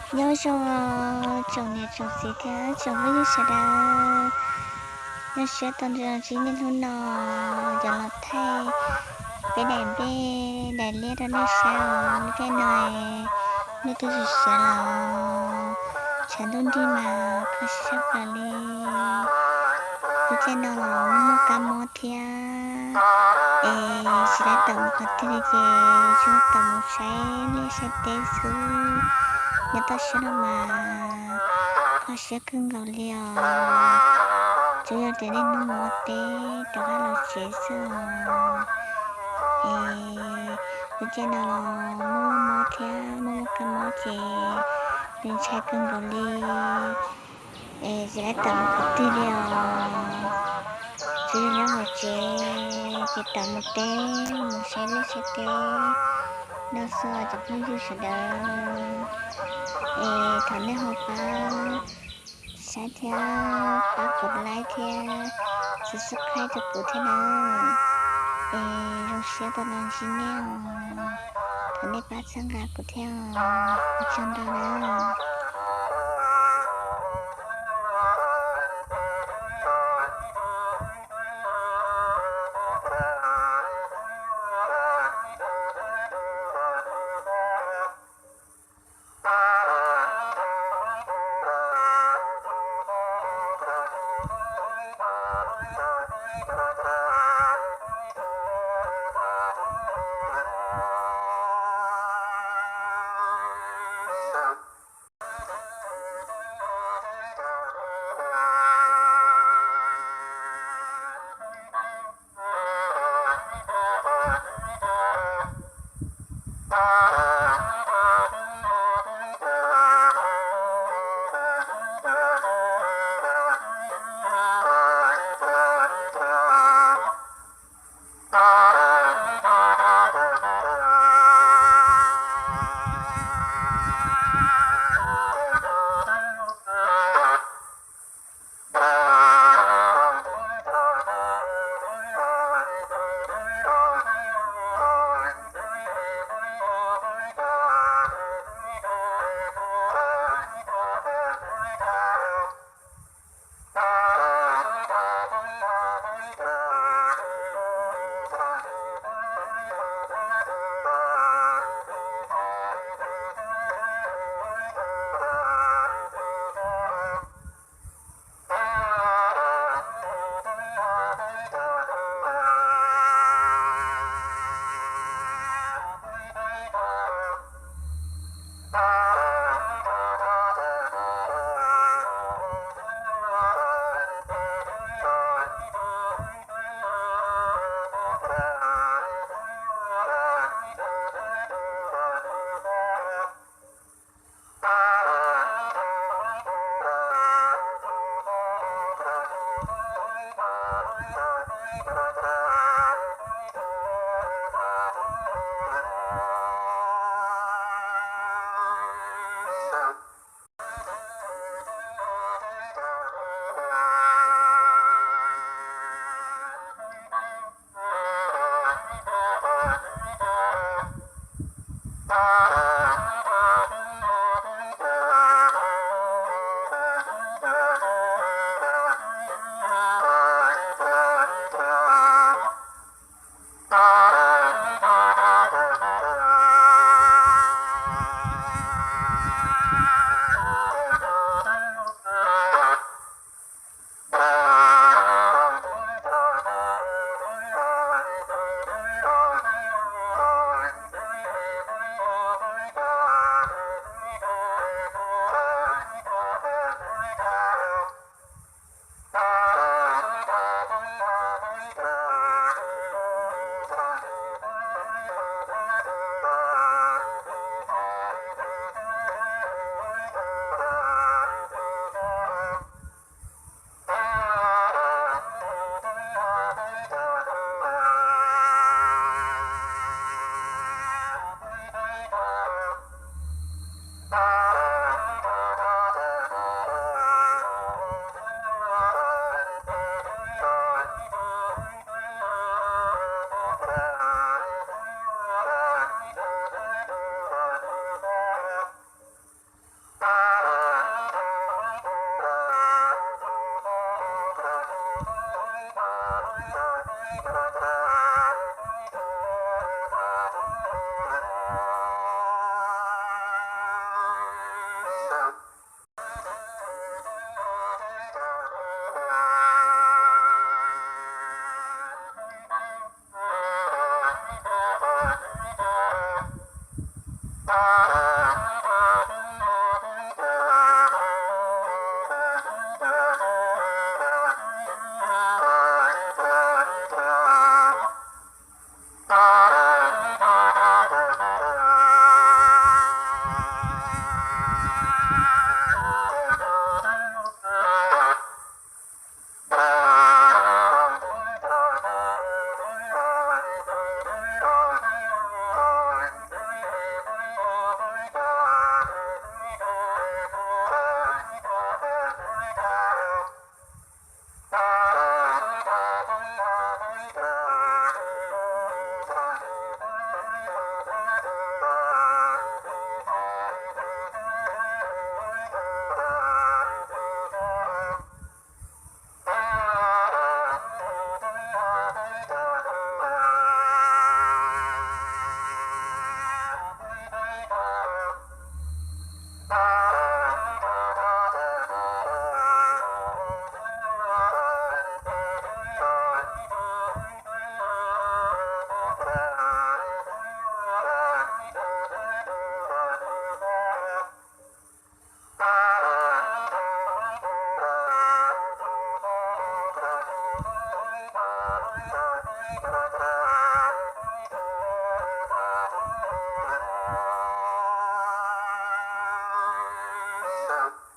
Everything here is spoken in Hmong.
Nyob zoo tsoom niam tsoom txiv thiab tsoom phooj ywg sawv daws, zoo siab tau ntsib nej hnub no, cov los thaij peb daim npej daim liab rau nej saib os. Lub caij no nej twb tsis siav los tshav ntuj nrig mas kho siab tshaj plaws li. Lub caij no los muaj kab mob thiab, es tsis tau tawm mus qhov twg li ces tsuas tawm mus saib liaj saib teb xwb. Nyob toj siab no mas kho siab kawg nkaus li os. Tsuas yog tias niaj hnub mus ua teb rov qab los tsev xwb os. Es lub caij no los muaj mob thiab muaj muaj kab mob ces nws ntshai kawg nkaus li. Es tsis tau tawm mus qhov twg li os. Tsuas yog nyob hauv tsev ces tawm mus teb mus saib liaj saib teb no xwb os cov phooj ywg sawv daws. Es thov nej ho pab saib thiab pab kuv like thiab subscribe rau kuv thiab na. Es zoo siab tau los ntsib nej os. Thov nej pab txhawb nqa kuv thiab os. Ua tsaug ntau na. Tab